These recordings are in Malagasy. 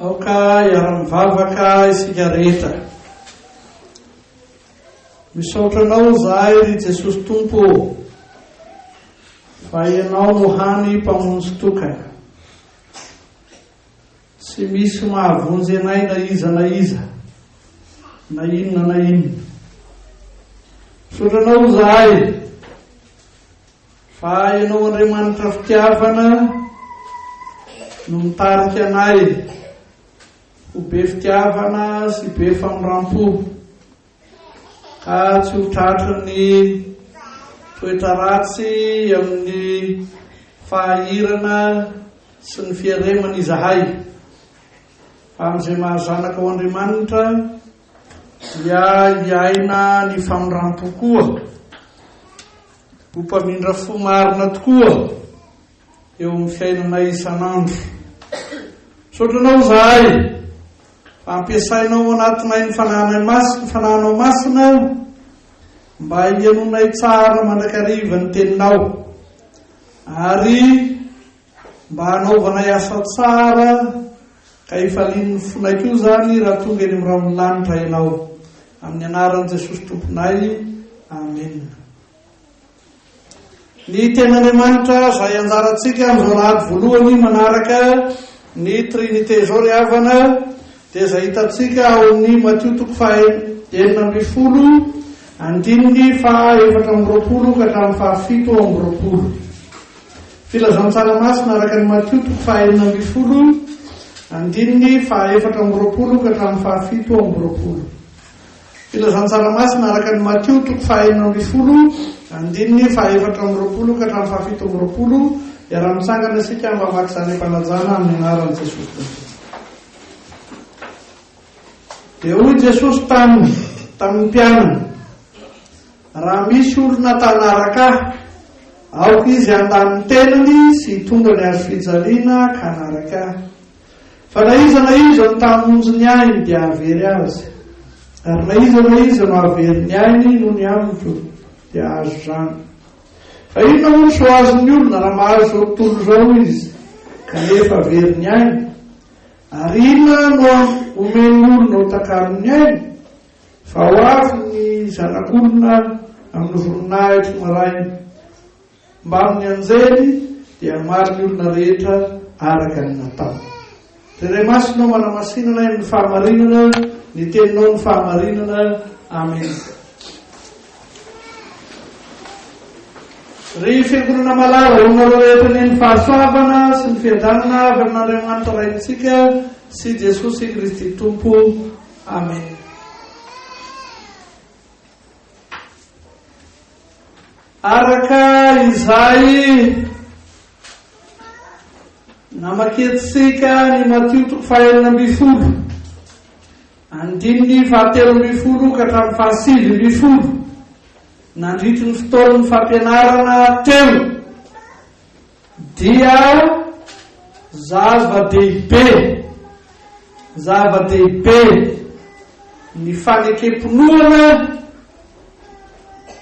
Aoka hiara-mivavaka isika rehetra. Misaotra Anao izahay ry Jesosy Tompo ô, fa Ianao no hany Mpamonjy tokana. Tsy misy mahavonjy anay na iza na iza, na inona na inona. Misaotra Anao izahay fa Ianao Andriamanitra fitiavana no mitarika anay ho be fitiavana sy be famindram-po ka tsy ho tratry ny toetra ratsy amin'ny fahahirana sy ny fieremana izahay. Fa amin'izay maha-zanaka ho Andriamanitra dia hiaina ny famindram-po koa, ho mpamindra fo marina tokoa eo amin'ny fiainanay isan'andro. Misaotra Anao izahay fa ampiasainao ao anatinay ny Fanahinay Masina, ny Fanahinao Masina mba hihainoanay tsara mandrakariva ny Teninao ary mba hanaovanay asa tsara ka hifalian'ny fonay koa izany raha tonga eny amin'ny rahon'ny lanitra Ianao. Amin'ny anaran'i Jesosy Tomponay. Amena. Ny Tenin'Andriamanitra izay anjarantsika amin'izao alahady voalohany manaraka ny Trinite izao ry havana dia izay hitantsika ao amin'ny Matio toko faha 16 andininy faha 24 ka hatramin'ny faha 27. Filazantsara masina araka ny Matio toko faha 16 andininy faha 24 ka hatramin'ny faha 27. Filazantsara masina araka an'i Matio toko faha 16, andininy faha 24 ka hatramin'ny faha 27, Hiara-mitsangana isika mba hamaky izany am-panajana amin'ny anaran'i Jesosy Tompo. Dia hoy Jesosy taminy, tamin'ny mpianany, Raha misy olona ta hanaraka ahy, aoka izy handà ny tenany sy hitondra ny hazo fijaliana ka hanaraka ahy. Fa na iza na iza no ta hamonjy ny ainy dia hahavery azy, ary na iza na iza no hahavery ny ainy noho ny amiko dia hahazo izany. Fa inona moa no soa azon'ny olona raha mahazo izao tontolo izao izy kanefa very ny ainy? Ary inona no omen'ny olona ho takalon'ny ainy? Fa ho avy ny Zanak'olona amin'ny voninahitry ny Rainy. Mbamin'ny anjely dia hamaly ny olona rehetra araka ny nataony. Ry Ray Masina ô, manamasina anay amin'ny fahamarinana, ny Teninao no fahamarinana. Amena. Ry Fiangonana malala, ho anareo rehetra anie ny fahasoavana sy ny fiadanana avy amin'Andriamanitra Raintsika sy Jesosy Kristy Tompo. Amena. Araka izay namakiantsika ny Matio toko fahenina ambin'ny folo, andininy fahatelo ambin'ny folo ka hatramin'ny fahasivy ambin'ny folo, nandritry ny fotoan'ny fampianarana teo, dia zava-dehibe, zava-dehibe ny fanekem-pinoana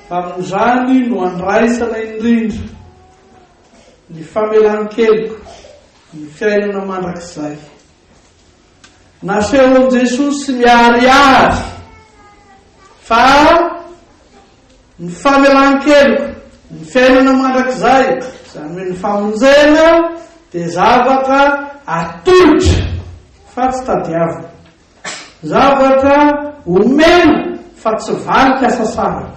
fa amin'izany no andraisana indrindra ny famelan-keloka, ny fiainana mandrakizay. Nasehon'i Jesosy miharihary fa ny famelan-keloka, ny fiainana mandrakizay, izany hoe ny famonjena, dia zavatra atolotra fa tsy tadiavina. Zavatra omena fa tsy valin-kasasarana.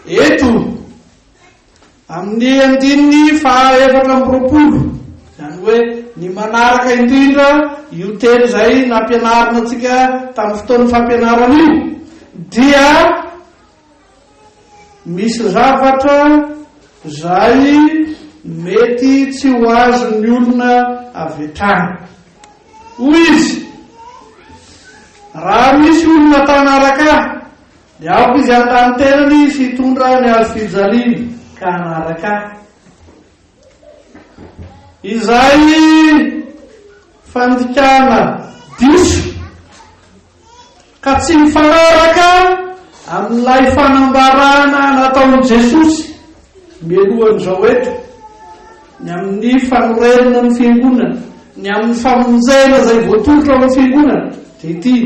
Eto, amin'ny andininy faha 24, izany hoe ny manaraka indrindra io teny izay nampianarina antsika tamin'ny fotoan'ny fampianarana io, dia misy zavatra izay mety tsy ho azon'ny olona avy hatrany. Hoy izy, Raha misy olona ta hanaraka ahy, dia aoka izy handà ny tenany sy hitondra ny hazo fijaliany ka hanaraka ahy. Izay fandikana diso ka tsy mifanaraka amin'ilay fanambarana nataon'i Jesosy mialohan'izao eto, ny amin'ny fanorenana ny fiangonana. ny amin'ny famonjena izay voatolotra ao amin'ny Fiangonana dia ity,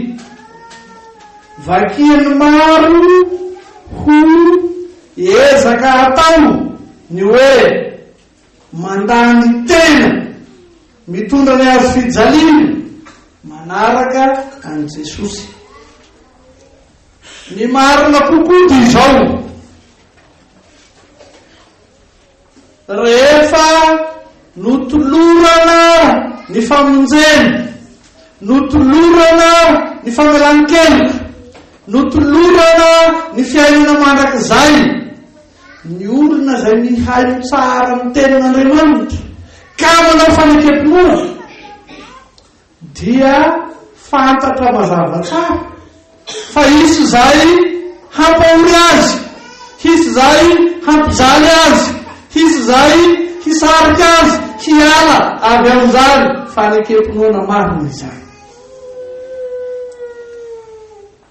Vakian'ny maro ho ezaka atao ny hoe mandà ny tena, mitondra ny hazo fijaliana, manaraka an'i Jesosy. Ny marina kokoa dia izao, Rehefa notolorana ny famonjena, notolorana ny famelan-keloka, notolorana ny fiainana mandrakizay, ny olona izay mihaino tsara ny tenin'Andriamanitra ka manao fanekem-pinoana dia fantatra mazava tsara fa hisy izay hampahory azy, hisy izay hampijaly azy, hisy izay hisarika azy hiala avy amin'izany fanekem-pinoana marina izany.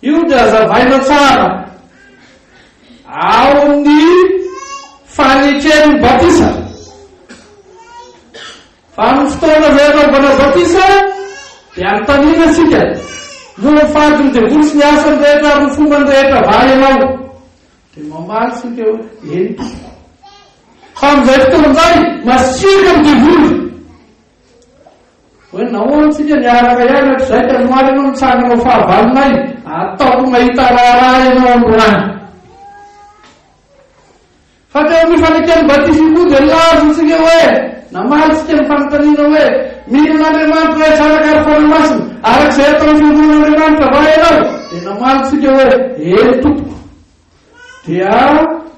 Io dia hazavaina tsara ao amin'ny faneken'ny batisa. Fa amin'ny fotoana izay anaovana batisa dia anontaniana isika, Moa mifady ny devoly sy ny asany rehetra ary ny fombany rehetra va ianao? Dia mamaly isika hoe, Eny tompoko. Fa amin'izay fotoana izay, masiaka ny devoly. Hoe nahoana isika niaraka ihany hatrizay ka androany ianao mitsangana ho fahavalonay, ataoko mahita raharaha ianao androany. Fa teo amin'ny faneken'ny batisa io koa dia nilaza isika hoe, namaly isika ny fanontaniana hoe, Mino an'Andriamanitra Ray, Zanaka ary Fanahy Masina, araka izay ataon'ny fiangonan'Andriamanitra va ianao? Dia namaly isika hoe, Eny tompoko. Dia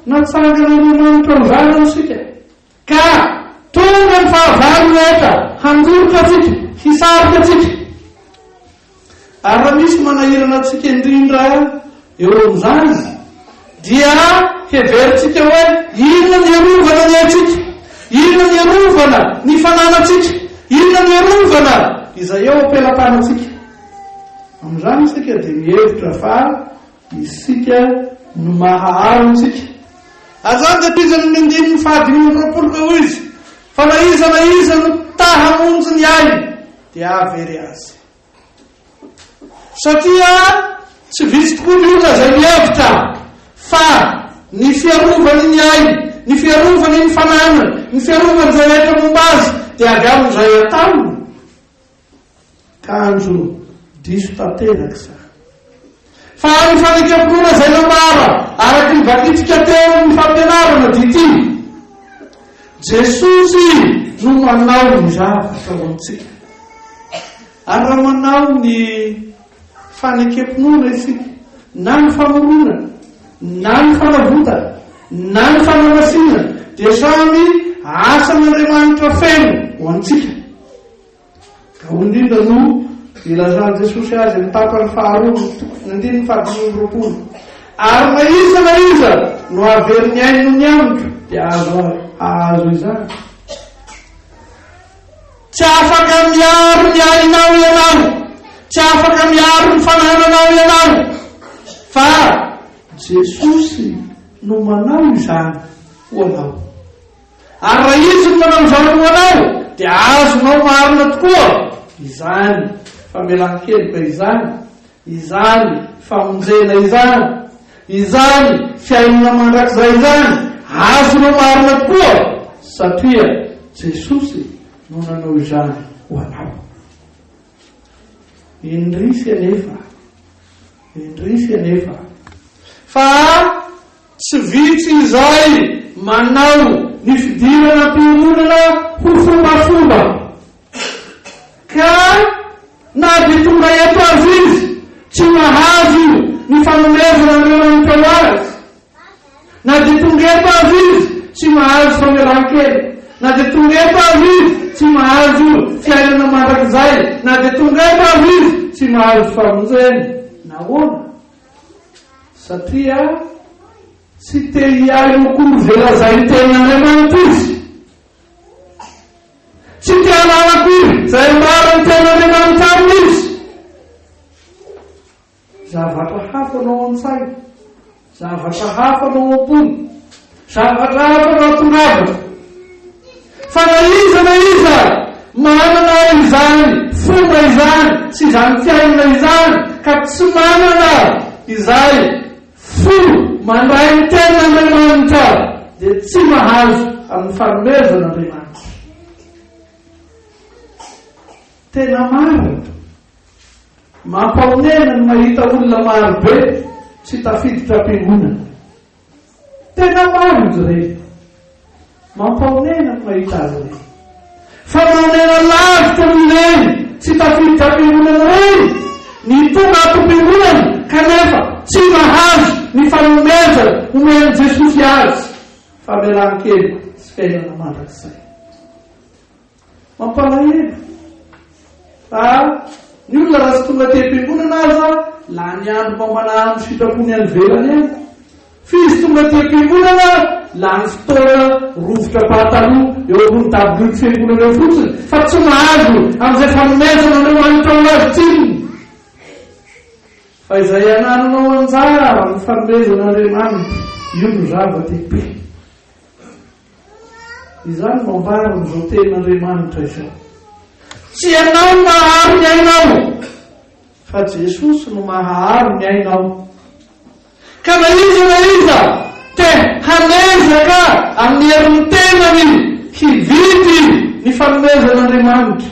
natsangan'Andriamanitra ho zanany isika. Ka tonga ny fahavalo rehetra handorotra antsika, hisarika antsika. Ary raha misy manahirana antsika indrindra eo amin'izany, dia heverintsika hoe inona ny hiarovana ny aintsika, inona ny hiarovana ny fananantsika, inona ny hiarovana izay eo am-pelatanantsika. Amin'izany isika dia mihevitra fa isika no maha-aro antsika. Ary izany dia tohizany amin'ny andininy faha-25 ka hoy izy, Fa na iza na iza no ta hamonjy ny ainy, dia hahavery azy. Satria tsy vitsy tokoa ny olona izay mihevitra fa ny fiarovany ny ainy, ny fiarovany ny fananany, ny fiarovany izay rehetra momba azy dia avy amin'izay ataony. Kanjo diso tanteraka izany. Fa ny fanekempinoana izay nambara araka ny vakintsika teo amin'ny fampianarana dia ity, Jesosy no manao ny zavatra ho antsika. Ary raha manao ny fanekempinoana isika, na ny famoronana, na ny fanavotana, na ny fanamasinana, dia samy asan'Andriamanitra feno ho antsika. Ka hoy indrindra no ilazan'i Jesosy azy amin'ny tapany faharoa ny toko ny andininy faha-25, Ary na iza na iza no hahavery ny ainy noho ny amiko, dia azo hahazo izany. Tsy afaka miaro ny ainao ianao, tsy afaka miaro ny fanananao ianao, fa Jesosy no manao izany ho anao. Ary raha Izy no manao izany ho anao, dia azonao marina tokoa izany famelan-keloka izany, izany famonjena izany, izany fiainana mandrakizay izany, azonao marina tokoa, satria Jesosy no nanao izany ho anao. Indrisy anefa, indrisy anefa, fa Tsy vitsy izay manao ny fidirana am-piangonana ho fombafomba, ka na dia tonga eto aza izy, tsy mahazo ny fanomezan'Andriamanitra ho azy. Na dia tonga eto aza izy, tsy mahazo famelan-keloka. Na dia tonga eto aza izy, tsy mahazo fiainana mandrakizay. Na dia tonga eto aza izy, tsy mahazo famonjena. Nahoana? Satria tsy te hihaino akory izay lazain'ny Tenin'Andriamanitra izy. Tsy te hahalala akory izay ambaran'ny Tenin'Andriamanitra aminy izy. Zavatra hafa no ao an-tsainy, zavatra hafa no ao am-pony, zavatra hafa no atongavany. Fa na iza na iza manana izany. izany sy izany fiainana izany ka tsy manana izay fo mandray ny tenin'Andriamanitra dia tsy mahazo amin'ny fanomezan'Andriamanitra. Tena marina. Mampahonena ny mahita olona maro be tsy tafiditra am-piangonana. Tena maro izy ireny. Mampahonena ny mahita azy ireny. Fa mahonena lavitra noho ireny tsy tafiditra am-piangonana ireny ny tonga ato am-piangonana kanefa tsy mahazo ny fanomezana omen'i Jesosy azy, famelan-keloka sy fiainana mandrakizay. Mampalahelo fa ny olona raha tsy tonga aty am-piangonana aza lany andro mba manahano ny sitrapony any ivelany any. F'izy tonga aty am-piangonana lany fotoana rovitra pataloha eo ambony dabilio fiangonana eo fotsiny fa tsy mahazo amin'izay fanomezana Andriamanitra ho azy tsinona. Fa izay anananao anjara amin'ny fanomezana Andriamanitra, io no zava-dehibe. Izany no ambaran'izao tenin'Andriamanitra izao. Tsy ianao no maharo ny ainao, fa Jesosy no maharo ny ainao. Ka na iza na iza te hanezaka amin'ny herin'ny tenany hividy ny fanomezan'Andriamanitra,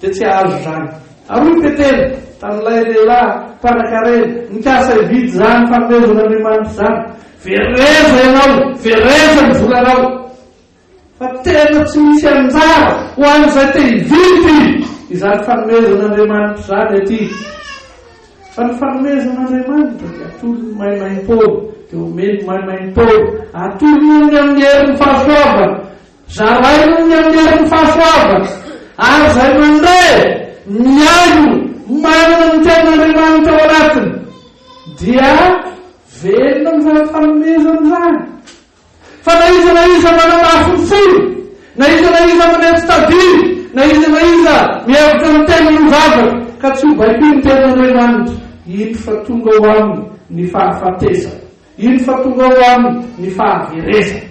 dia tsy hahazo izany. Ary hoy Petera tamin'ilay lehilahy mpanankarena nikasa hividy izany fanomezan'Andriamanitra izany, Vereza ianao, vereza ny volanao, fa tena tsy misy anjara ho an'izay te hividy izany fanomezan'Andriamanitra izany aty. Fa ny fanomezan'Andriamanitra dia atolony maimaim-poana, dia omeny maimaim-poana, atolony amin'ny herin'ny fahasoavana, Zarainy ny amin'ny herin'ny fahasoavana, ary izay mandre, mihaino, manana ny tenin'Andriamanitra ao anatiny, dia velona amin'izany fanomezana izany. Fa na iza na iza manamafy ny fony, na iza na iza manetsy tadiny, na iza na iza mihevitra ny teniny ho zavatra, ka tsy ho baikoin'ny tenin'Andriamanitra, indro fa tonga ao aminy ny fahafatesana, indro fa tonga ao aminy ny fahaverezana.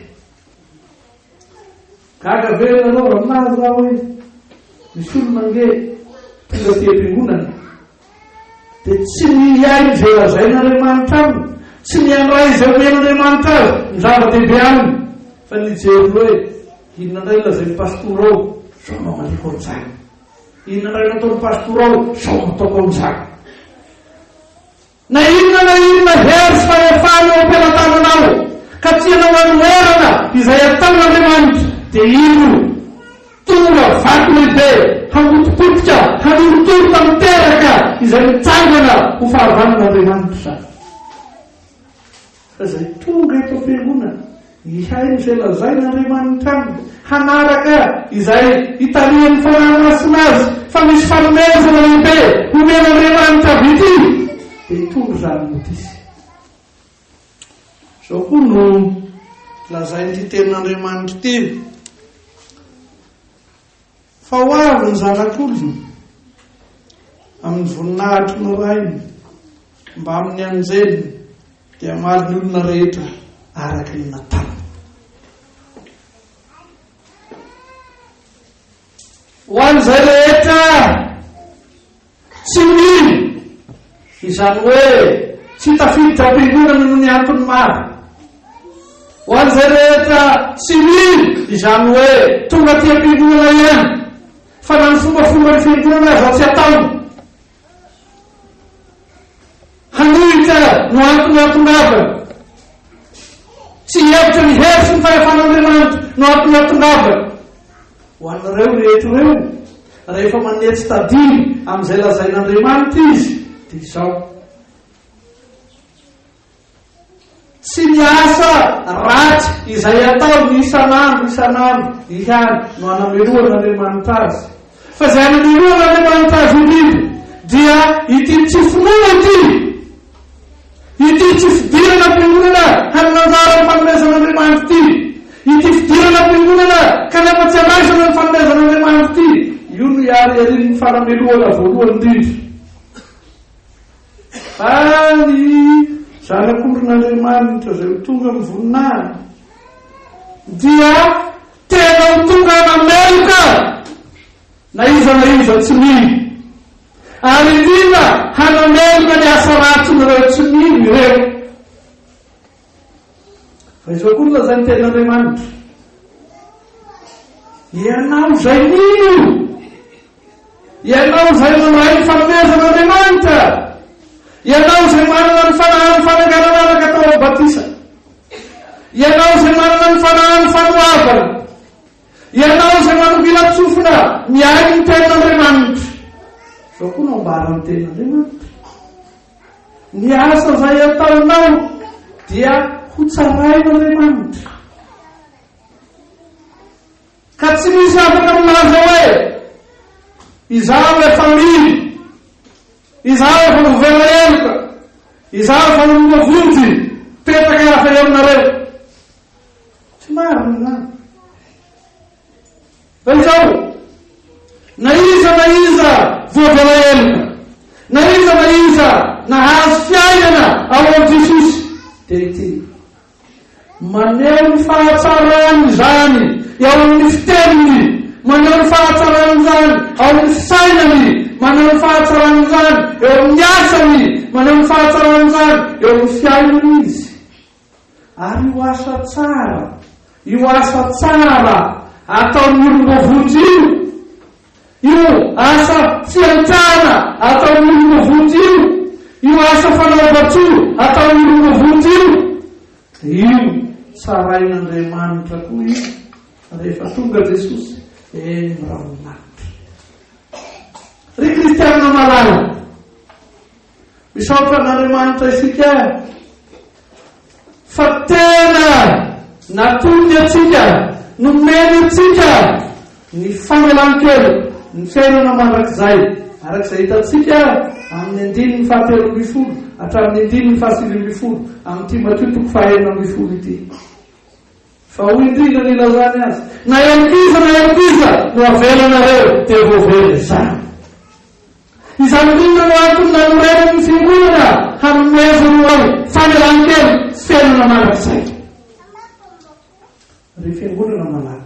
Gaga ve ianareo raha milaza aho hoe misy olona ange tonga aty am-piangonana dia tsy ny hihaino izay lazain'Andriamanitra aminy, tsy ny handray izay omen'Andriamanitra azy ny zava-dehibe aminy, fa ny hijery hoe inona indray no lazain'ny pastora ao, zao no hamaliako an'izany. Inona indray no ataon'ny pastora ao, zao no ataoko amin'izany. Na inona na inona hery sy fahefana eo am-pelatananao, ka tianao hanoherana izay ataon'Andriamanitra, dia ino? Tonga vato lehibe hamotipotika, hanorotoro tanteraka izay mitsangana ho fahavalon'Andriamanitra izany. Fa izay tonga eto am-piangonana, hihaino izay lazain'Andriamanitra aminy, hanaraka izay itarihan'ny Fanahy Masina azy, fa misy fanomezana lehibe homen'Andriamanitra avy ity, dia hitondra izany notisy. Izao koa no lazain'ity tenin'Andriamanitra ity, Fa ho avy ny Zanak'olona amin'ny voninahitry ny Rainy mbamin'ny anjeliny, dia hamaly ny olona rehetra araka ny nataony. Ho an'izay rehetra Tsy mino, izany hoe tsy tafiditra am-piangonana noho ny antony maro. Ho an'izay rehetra tsy mino, izany hoe tonga aty am-piangonana ihany, fa na ny fombafomban'ny fiangonana aza tsy ataony. Hanohitra no antony hahatongavany. Tsy hihevitra ny hery sy ny fahefan'Andriamanitra no antony hahatongavany. Ho an'ireo rehetra ireo, rehefa manetsy tadiny amin'izay lazain'Andriamanitra izy, dia izao, Tsy ny asa ratsy izay ataony isan'andro isan'andro ihany no anamelohan'Andriamanitra azy, fa izay anamelohan'Andriamanitra azy indrindra dia ity tsy finoana ity. Ity tsy fidirana am-piangonana hanana anjara amin'ny fanomezan'Andriamanitra ity. Ity fidirana am-piangonana kanefa tsy andraisana ny fanomezan'Andriamanitra ity. Io no ihariharian'ny fanamelohana voalohany indrindra. Fa ny Zanak'ondrin'Andriamanitra izay ho tonga amin'ny voninahiny dia tena ho tonga hanameloka na iza na iza tsy mino. Ary indrindra hanameloka ny asa ratsin'ireo tsy mino ireo. Fa izao koa no lazain'ny Tenin'Andriamanitra, Ianao izay mino, ianao izay mandray ny fanomezan'Andriamanitra, ianao izay manana ny fanahin'ny fananganana araka atao amin'ny batisa, ianao izay manana ny fanahin'ny fanoavana, ianao izay manongilan-tsofina mihaino ny Tenin'Andriamanitra. Izao koa no ambaran'ny Tenin'Andriamanitra. Ny asa izay ataonao dia hotsarain'Andriamanitra. Ka tsy misy afaka milaza hoe, Izaho efa mino, izaho efa voavela heloka, izaho efa olom-boavonjy, mipetraka hafa eo aminareo. Tsy marina izany. Fa izao, na iza na iza voavela heloka, na iza na iza nahazo fiainana ao amin'i Jesosy, dia ity, maneho ny fahatsarany izany eo amin'ny fiteniny, maneho ny fahatsarany izany ao amin'ny fisainany, maneho ny fahatsarany izany eo amin'ny asany, maneho ny fahatsarany izany eo amin'ny fiainany izy. Ary io asa tsara, io asa tsara ataon'ny olom-boavonjy io, io asa fiantrana ataon'ny olom-boavonjy io, io asa fanaovan-tsoa ataon'ny olom-boavonjy io, dia io tsarain'Andriamanitra koa io rehefa tonga Jesosy eny amin'ny lanitra. Ry kristianina malala, Misaotra an'Andriamanitra isika fa tena natolony antsika, nomeny antsika ny famelan-keloka, ny fiainana mandrakizay, araka izay hitantsika amin'ny andininy fahatelo ambin'ny folo hatramin'ny andininy fahasivy ambin'ny folo amin'ity Matio toko faha-enina ambin'ny folo ity. Fa hoy indrindra ny ilazany azy, Na heloka iza na heloka iza no avelanareo dia voavela izany. Izany indrindra no antony nanorenany ny Fiangonana hanomezany ho ahy famelan-keloka sy fiainana mandrakizay. Ry Fiangonana malala,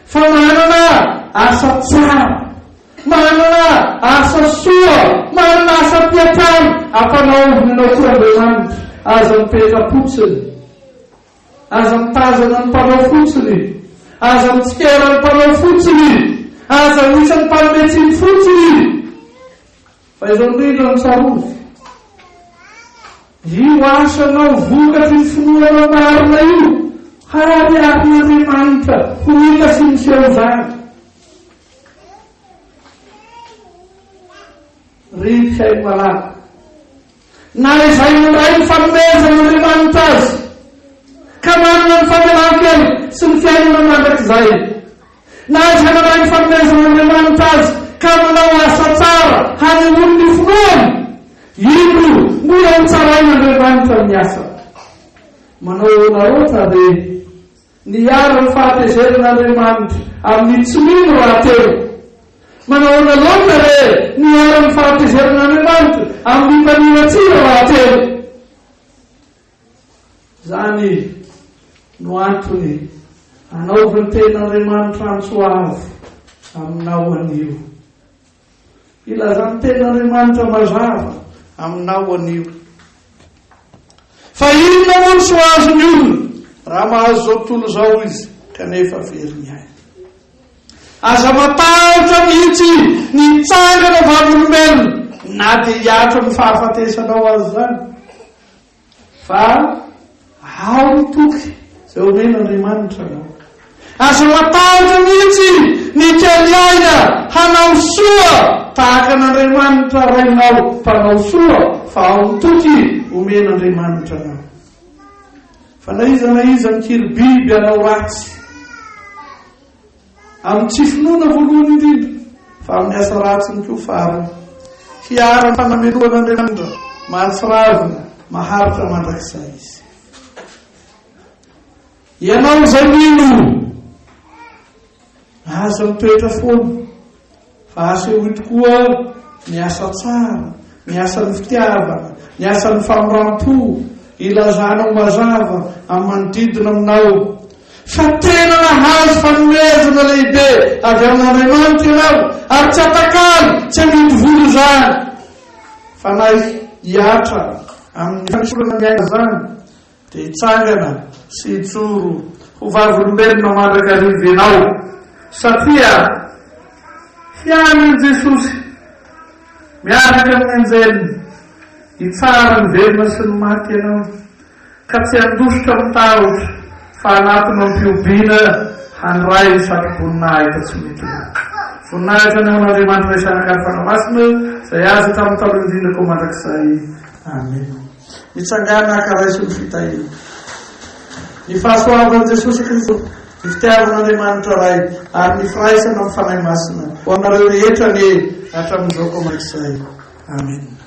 fa manana asa tsara, manana asa soa, manana asa mpiantrano ampanaoviny anao koa Andriamanitra. Aza mipetra-potsiny. Aza mitazana ny mpanao fotsiny. Aza mitsikera ny mpanao fotsiny. Aza anisan'ny mpanome tsiny fotsiny. Fa izao indrindra no tsarovy. Io asanao vokatry ny finoanao marina io, hariharin'Andriamanitra ho hita sy miseho izany. Ry mpihaino malala, Na izay nandray ny fanomezan'Andriamanitra azy, ka manana ny famelan-keloka sy ny fiainana mandrakizay, na izay nandray ny fanomezan'Andriamanitra azy ka manao asa tsara hanehoany ny finoany, indro mbola hotsarain'Andriamanitra ny asany. Manao ahoana loatra re Niharan'ny fahatezeran'Andriamanitra amin'ny tsy mino rahateo. Manahoana loatra re niharan'ny fahatezeran'Andriamanitra amin'ny mpaniratsira rahateo. Izany no antony anaovan'ny Tenin'Andriamanitra antso avo aminao anio. Ilazan'ny Tenin'Andriamanitra mazava aminao anio. Fa inona moa ny soa azon'ny olona raha mahazo izao tontolo izao izy kanefa very ny ainy? Aza matahotra mihitsy ny hitsangana vavolombelona na dia hihatra amin'ny fahafatesanao aza izany. Fa ao ny toky izay omen'Andriamanitra anao. Aza matahotra mihitsy ny kely aina hanao soa tahaka an'Andriamanitra Rainao mpanao soa, fa ao ny toky omen'Andriamanitra anao. Fa na iza na iza mikiribiby hanao ratsy, Amin'ny tsy finoana voalohany indrindra, fa amin'ny asa ratsiny koa faharoa. Hiharan'ny fanamelohan'Andriamanitra mahatsiravina maharitra mandrakizay izy. Ianao izay mino, aza mitoetra foana, fa asehoy tokoa ny asa tsara, ny asan'ny fitiavana, ny asan'ny famindram-po, ilazanao mazava amin'ny manodidina aminao fa tena nahazo fanomezana lehibe avy amin'Andriamanitra ianao, ary tsy atakalo, tsy amidy vola izany. izany fa na hihatra amin'ny fanesorana ny aina izany dia hitsangana sy hijoro ho vavolombelona mandrakariva ianao satria hiany i Jesosy miaraka amin'ny anjeliny hitsara ny velona sy ny maty ianao. Ka tsy handositra amin'ny tahotra, fa hanatona am-pihobiana handray ny satroboninahitra tsy mety lo. Voninahitra ny ho an'Andriamanitra Ray Zanaka ary Fanahy Masina, izay azy hatramin'ny taloha indrindra koa mandrakizay. Amena. Mitsangàna ka raiso ny fitahiana. Ny fahasoavan'i Jesosy Kristy, ny fitiavan'Andriamanitra Ray, ary ny firaisana amin'ny Fanahy Masina ho aminareo rehetra anie hatramin'izao koa mandrakizay. Amena.